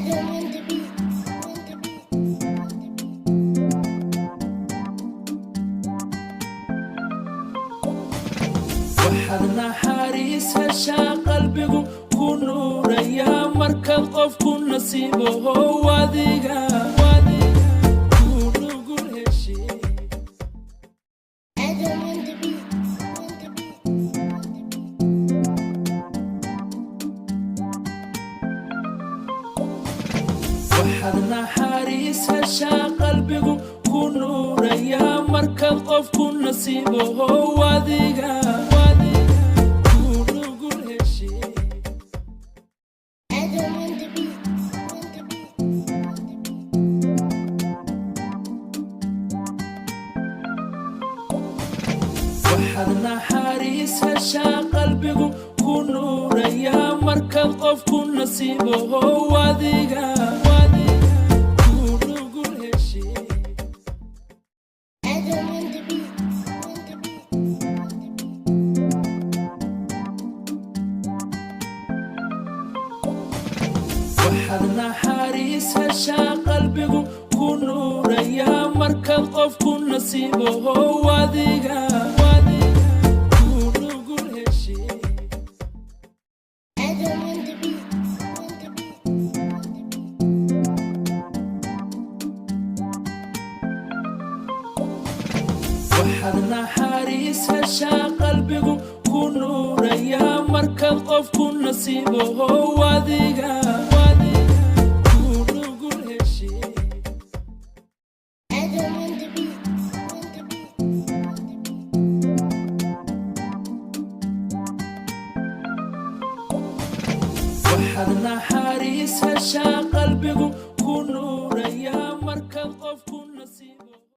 Adam on the beat. On the beat. Waxaad naxariis heshaa, qalbigu ku nuurayaa markaad qofku nasiibaho adiga ku nugul heshe. Adam on the beat. On the beat. Waxaad naxariis heshaa, qalbigu ku nuurayaa markaad qofku nasiibaho adiga ku nugul heshe. Adam on the beat. On the beat. Waxaad naxariis heshaa, qalbigu ku nuurayaa markaad qofku nasiibaho adiga ku nugul heshe. Adam on the beat. On the beat. Waxaad naxariis heshaa, qalbigu ku nuurayaa markaad qofku nasiibaho adiga ku nugul heshe. Adam on the beat. On the beat. Waxaad naxariis heshaa, qalbigu ku nuurayaa markaad qofku nasiibaho adiga ku nugul heshe. Adam on the beat. On the beat. Waxaad naxariis heshaa, qalbigu ku nuurayaa markaad qof